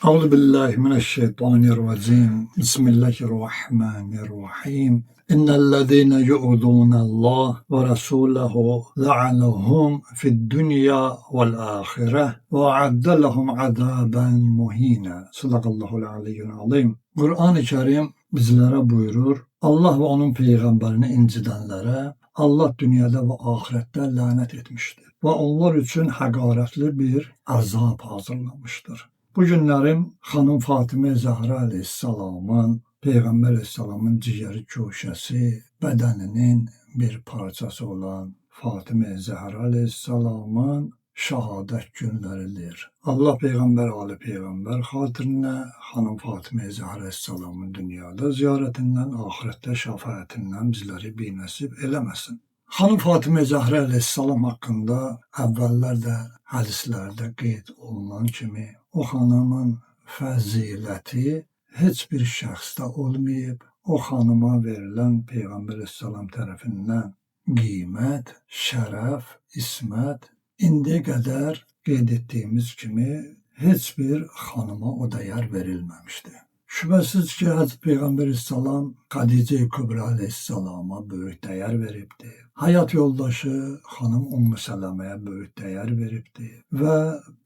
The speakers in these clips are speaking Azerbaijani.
Euzu billahi mineşşeytanirracim. Bismillahirrahmanirrahim. İnnellezîne yu'zûnallâhe ve rasûlehu la'anahum fi'd-dunya ve'l-âhireh ve a'adde lehum azâben muhînâ. Sadakallahul aliyyul azim. Qur'an-ı Kerim bizlere buyurur: Allah ve onun peygamberini incidenlere Allah dünyada ve ahirette lanet etmiştir ve onlar için həqarətli bir azap hazırlamıştır. Bu günlərim xanım Fatimə Zəhra əleyhissalamın, Peyğəmbər əleyhissalamın ciyəri köşəsi, bədəninin bir parçası olan Fatimə Zəhra əleyhissalamın şəhadət günləridir. Allah Peyğəmbər, ali Peyğəmbər xatirinə xanım Fatimə Zəhra əleyhissalamın dünyada ziyarətindən, axirətdə şəfaətindən bizləri binəsib eləməsin. Xanım Fatimə Zəhra əleyhissalam haqqında əvvəllər də hədislərdə qeyd olunan kimi o xanımın fəziləti heç bir şəxsdə olmayıb. O xanıma verilən Peyğəmbər əleyhissalam tərəfindən qiymət, şərəf, ismət indiyə qədər qeyd etdiyimiz kimi heç bir xanıma o dəyər verilməmişdi. Şübhəsiz ki, Həzrət Peyğəmbər əleyhissalam Xədicə-i Kübra əleyhissalama böyük dəyər veribdi. Həyat yoldaşı xanım Ümmü Sələməyə böyük dəyər veribdi və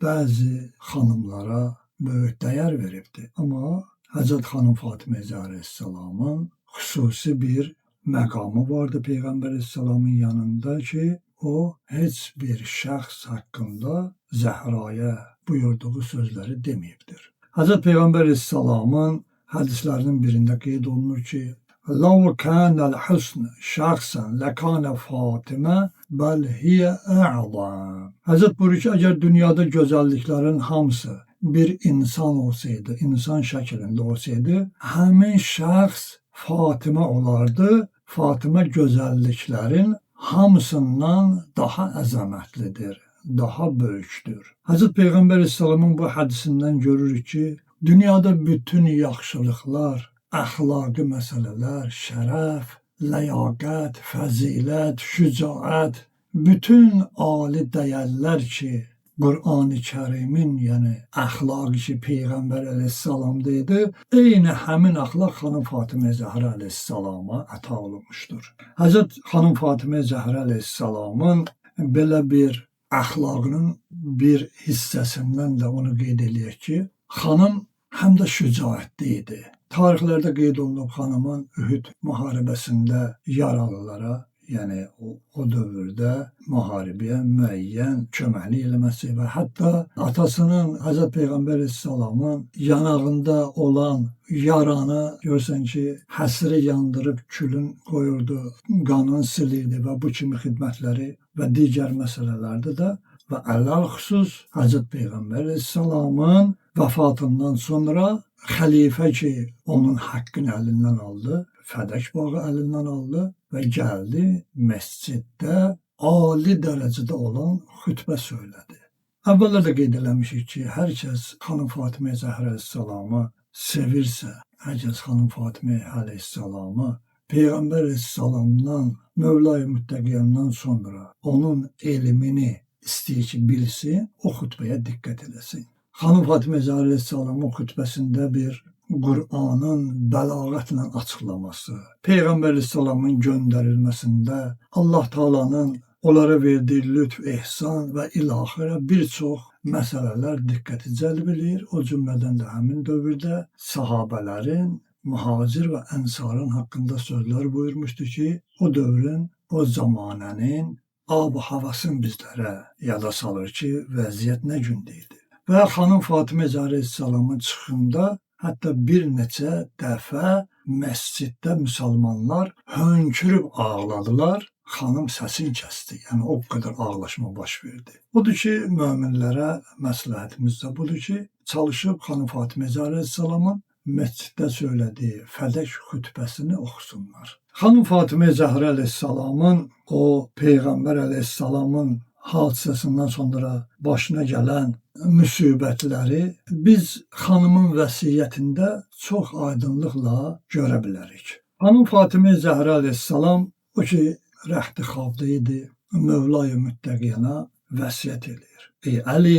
bəzi xanımlara böyük dəyər veribdi. Amma Həzrət xanım Fatimə Zəhra əleyhissalamın xüsusi bir məqamı vardı Peyğəmbər əleyhissalamın yanında ki, o heç bir şəxs haqqında Zəhraya buyurduğu sözləri deməyibdir. Həzrət Peyğəmbər əleyhissalamın hədislərinin birində qeyd olunur ki, "Lav kana al-husn şəxsən lekana Fatimə bəl hiyə a'zam." Həzrət buyurur ki, əgər dünyada gözəlliklərin hamısı bir insan olsaydı, insan şəklində olsaydı, həmin şəxs Fatimə olardı. Fatimə gözəlliklərin hamısından daha əzəmətlidir, daha böyükdür. Həzrət Peyğəmbər əleyhissalamın bu hədisindən görürük ki, dünyada bütün yaxşılıqlar, əxlaqi məsələlər, şərəf, ləyaqət, fəzilət, şücaət, bütün ali dəyərlər ki, Qur'an-ı Kərimin, yəni əxlaqı ki, Peyğəmbər əleyhissalam dedi, eyni həmin əxlaq xanım Fatimə Zəhra əleyhissalama əta olunmuşdur. Həzrət xanım Fatimə Zəhra əleyhissalamın belə bir əxlaqının bir hissəsindən də onu qeyd eləyək ki, xanım həm də şücaətli idi. Tarixlərdə qeyd olunub xanımın Ühüd müharibəsində yaralılara, yəni o dövrdə müharibəyə müəyyən köməklik eləməsi və hətta atasının Həzrət Peyğəmbər əleyhissalamın yanağında olan yaranı görsən ki, həsiri yandırıb külün qoyurdu, qanın silirdi və bu kimi xidmətləri və digər məsələlərdə də və ələlxüsus Həzrət Peyğəmbər əleyhissalamın vəfatından sonra xəlifə ki, onun haqqını əlindən aldı, Fədək bağı əlindən aldı və gəldi məsciddə ali dərəcədə olan xütbə söylədi. Əvvəllər də qeyd eləmişik ki, hər kəs xanım Fatimə Zəhra əleyhissalamı sevirsə, hər kəs xanım Fatimə əleyhissalamı Peyğəmbər əleyhissalamdan, Mövla-i Müttəqiyandan sonra onun elmini istəyir ki, bilsin, o xütbəyə diqqət eləsin. Xanım Fatimə Zəhra əleyhissalamın xütbəsində bir Qur'anın bəlağətlə açıqlaması, Peyğəmbər əleyhissalamın göndərilməsində Allah Taala'nın onlara verdiyi lütf, ehsan və ilaxırə bir çox məsələlər diqqəti cəlb eləyir. O cümlədən də həmin dövrdə sahabələrin, mühacir və ənsarın haqqında sözlər buyurmuşdu ki, o dövrün, o zamanənin ab-ı havasını bizlərə yada salır ki, vəziyyət nə gündə idi. Və xanım Fatimə Zəhra əleyhissalamın çıxışında hətta bir neçə dəfə məsciddə müsəlmanlar hönkürüb ağladılar. Xanım səsini kəsdi. Yəni o qədər ağlaşma baş verdi. Odur ki, möminlərə məsləhətimiz də budur ki, çalışıb xanım Fatimə Zəhra əleyhissalamın məsciddə söylədiyi Fədək xütbəsini oxusunlar. Xanım Fatimə Zəhra əleyhissalamın o Peyğəmbər əleyhissalamın hadisəsindən sonra başına gələn müsibətləri biz xanımın vəsiyyətində çox aydınlıqla görə bilərik. Xanım Fatimə Zəhra əleyhissalam o ki rəxti xavda idi, Mövla-i Müttəqiyana vəsiyyət eləyir. Ey Əli,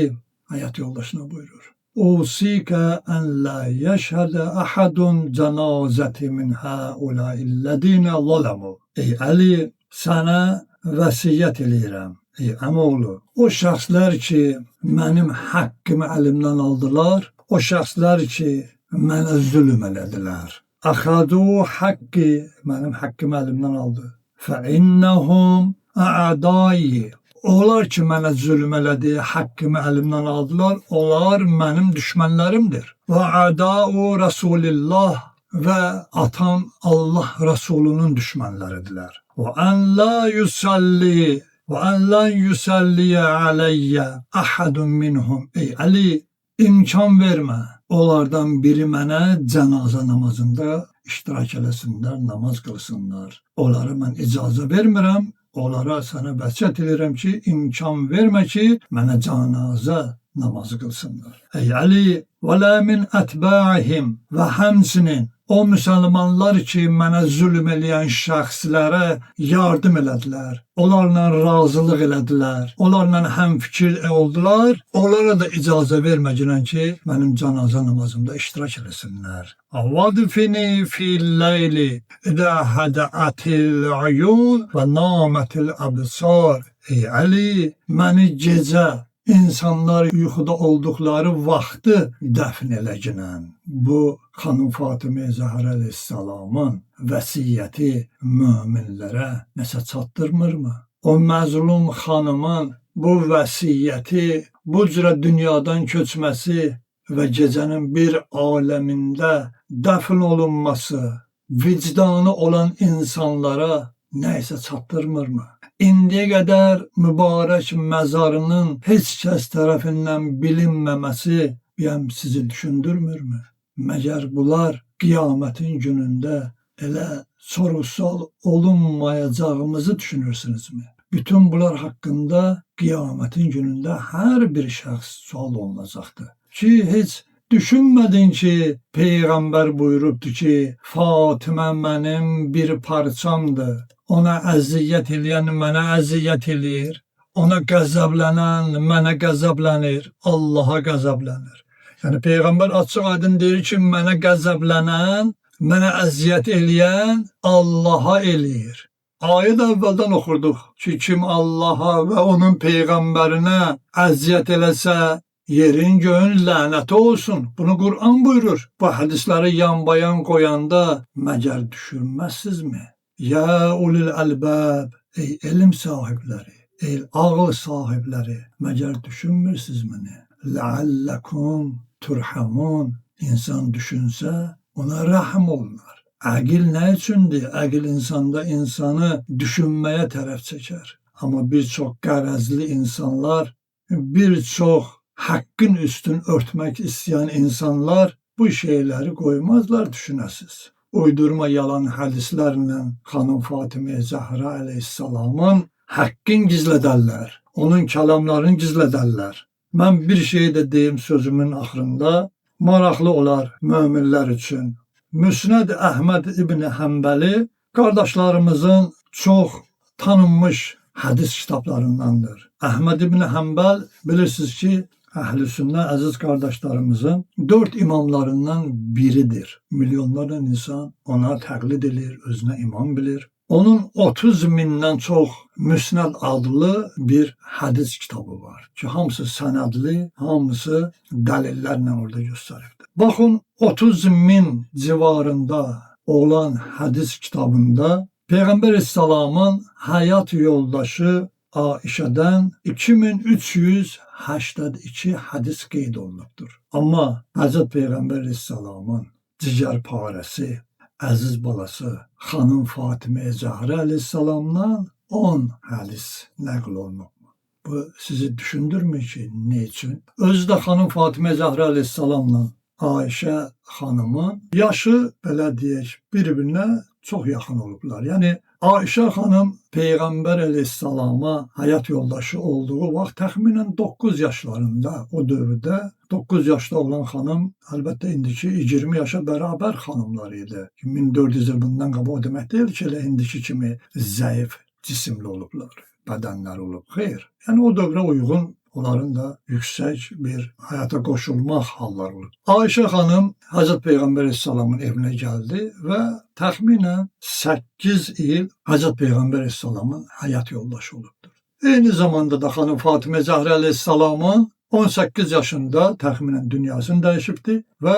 həyat yoldaşına buyurur. Usika en la yeşhede ahadun cenazeti min haulâillezîne zalemu. Ey Əli, sənə vəsiyyət eləyirəm. Ey əmoğlu, o şəxslər ki, mənim haqqımı əlimdən aldılar, o şəxslər ki, mənə zülm elədilər. Əxədu haqqi, mənim haqqımı əlimdən aldı. Fəinnəhum a'dai. Onlar ki, mənə zülm elədi, haqqımı əlimdən aldılar, onlar mənim düşmənlərimdir. Və a'dau Rasulillah və atam Allah Rasulunun düşmənləridirlər. Və en la yusalli və en la yusalliyə aleyyə ahadun minhum. Ey Əli, imkan vermə. Onlardan biri mənə cənazə namazında iştirak eləsinlər, namaz qılsınlar. Onlara mən icazə vermirəm. Onlara sənə vəsiyyət edirəm ki, imkan vermə ki, mənə cənazə namazı qılsınlar. Ey Əli, və la min ətba'ihim və həmçinin o müsəlmanlar ki, mənə zülm eləyən şəxslərə yardım elədilər, onlarla razılıq elədilər, onlarla həmfikir oldular, onlara da icazə verməcəklər ki, mənim cənazə namazımda iştirak eləsinlər. Vadfini fil-leyli idə hədəətil uyun və namətil əbsar. Ey Əli, məni gecə insanlar yuxuda olduqları vaxtı dəfn eləcəkən. Bu, xanım Fatimə Zəhra əleyhissalamın vəsiyyəti möminlərə nəsə çatdırmırmı? O məzlum xanımın bu vəsiyyəti, bu cürə dünyadan köçməsi və gecənin bir aləmində dəfn olunması vicdanı olan insanlara nə isə çatdırmırmı? İndiyə qədər mübarək məzarının heç kəs tərəfindən bilinməməsi biyəm sizi düşündürmürmü? Məgər bunlar qiyamətin günündə elə sorğu-sual olunmayacağımızı düşünürsünüzmü? Bütün bunlar haqqında qiyamətin günündə hər bir şəxs sual olunacaqdır. Ki, heç düşünmədin ki, Peyğəmbər buyurubdur ki, Fatimə mənim bir parçamdır. Ona əziyyət eləyən mənə əziyyət eləyir. Ona qəzəblənən mənə qəzəblənir. Allaha qəzəblənir. Yəni Peyğəmbər açıq aydın deyir ki, mənə qəzəblənən, mənə əziyyət eləyən Allaha eləyir. Ayı da əvvəldən oxurduq ki, kim Allaha və onun Peyğəmbərinə əziyyət eləsə, yerin göyün lənəti olsun. Bunu Qur'an buyurur. Bu hədisləri yan-bayan qoyanda məgər düşünməzsinizmi? Ya ulil əlbəb, ey elm sahibləri, ey ağıl sahibləri, məgər düşünmürsünüzmü? Ləalləkum turhamun. İnsan düşünsə, ona rəhm olunar. Əqil nə üçündür? Əqil insanda insanı düşünməyə tərəf çəkər. Amma bir çox qərəzli insanlar, bir çox haqqın üstün örtmək istəyən insanlar bu şeyləri qoymazlar düşünəsiz. Uydurma yalan hədislərlə xanım Fatimə Zəhra əleyhissalamın haqqın gizlədərlər, onun kəlamlarını gizlədərlər. Mən bir şey də deyim sözümün axırında, maraqlı olar möminlər üçün. Müsnəd Əhməd İbn Həmbəli qardaşlarımızın çox tanınmış hədis kitablarındandır. Əhməd İbn Həmbəl bilirsiniz ki, Əhl-i Sünnə əziz qardaşlarımızın 4 imamlarından biridir. Milyonlarla insan ona təqlid edir, özünə imam bilir. Onun 30 mindən çox Müsnəd adlı bir hədis kitabı var ki, hamısı sənədli, hamısı dəlillərlə orada göstəribdir. Baxın, 30 min civarında olan hədis kitabında Peyğəmbər Əleyhissalamın həyat yoldaşı Aişədən 2382 hədis qeyd olunubdur. Amma Həzrət Peyğəmbər Əleyhissalamın cigərparəsi, əziz balası xanım Fatimə Zəhra Əleyhissalamdan 10 hədis nəql olunub. Bu sizi düşündürmür ki, nə üçün? Özü də xanım Fatimə Zəhra Əleyhissalamla Ayşə xanımın yaşı, belə deyək, bir-birinə çox yaxın olublar. Yəni Ayşə xanım Peyğəmbər Əleyhissalama həyat yoldaşı olduğu vaxt təxminən 9 yaşlarında, o dövrdə 9 yaşda olan xanım əlbəttə indiki 20 yaşa bərabər xanımlar idi. 1400 il bundan qabaq o demək deyil ki, elə indiki kimi zəif cisimli olublar, bədənləri olub. Xeyr. Yəni o dövrə uyğun Onların da yüksək bir həyata qoşulmaq halları olub. Ayşə xanım Həzrət Peyğəmbər əleyhissalamın evinə gəldi və təxminən 8 il Həzrət Peyğəmbər əleyhissalamın həyat yoldaşı olubdur. Eyni zamanda da xanım Fatimə Zəhra əleyhissalamın 18 yaşında təxminən dünyasını dəyişibdi və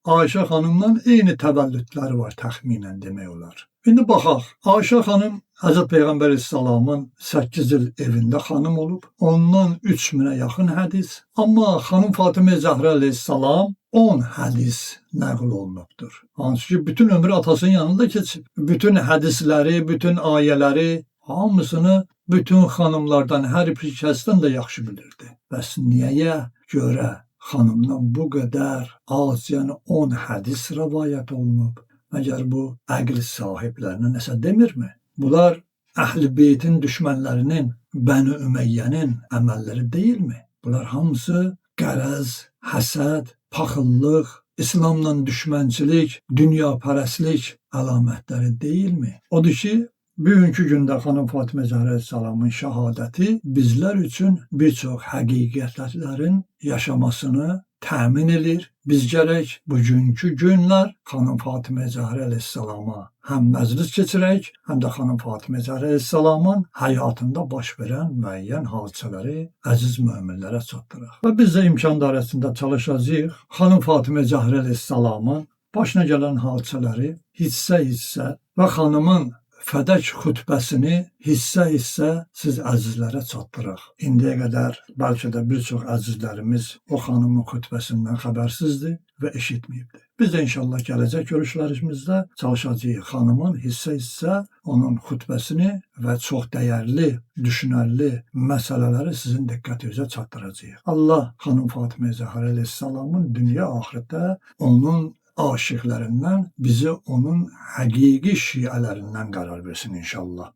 Ayşə xanımla eyni təvəllüdləri var təxminən demək olar. İndi baxaq, Ayşə xanım Həzrət Peyğəmbər əleyhissalamın 8 il evində xanım olub, ondan 3000-ə yaxın hədis, amma xanım Fatimə Zəhra əleyhissalam 10 hədis nəql olunubdur. Hansı ki, bütün ömrü atasının yanında keçib. Bütün hədisləri, bütün ayələri, hamısını bütün xanımlardan, hər bir kəsdən də yaxşı bilirdi. Bəs niyəyə görə xanımdan bu qədər az, yəni 10 hədis rəvayət olunub? Məgər bu əql sahiblərinə nəsə demirmi? Bunlar Əhl-i Beytin düşmənlərinin, Bəni Üməyyənin əməlləri deyilmi? Bunlar hamısı qərəz, həsəd, paxıllıq, İslamla düşmənçilik, dünyapərəstlik əlamətləri deyilmi? Odur ki, bugünkü gündə xanım Fatimə Zəhra əleyhissalamın şəhadəti bizlər üçün bir çox həqiqətlərin yaşamasını təmin edir. Biz gərək bugünkü günlər xanım Fatimə Zəhra əleyhissalama həm məclis keçirək, həm də xanım Fatimə Zəhra əleyhissalamın həyatında baş verən müəyyən hadisələri əziz möminlərə çatdıraq. Və biz də imkan dairəsində çalışacağıq. Xanım Fatimə Zəhra əleyhissalamın başına gələn hadisələri hissə-hissə və xanımın Fədək xutbəsini hissə-hissə siz əzizlərə çatdıraq. İndiyə qədər bəlkə də bir çox əzizlərimiz o xanımın xutbəsindən xəbərsizdir və eşitməyibdir. Biz də inşallah gələcək görüşlərimizdə çalışacağıq xanımın hissə-hissə onun xutbəsini və çox dəyərli, düşünərli məsələləri sizin diqqətinizə çatdıracağıq. Allah xanım Fatimə Zəhra əleyhissalamın dünya axirətdə onun aşiqlərindən, bizi onun həqiqi şiələrindən qərar versin inşallah.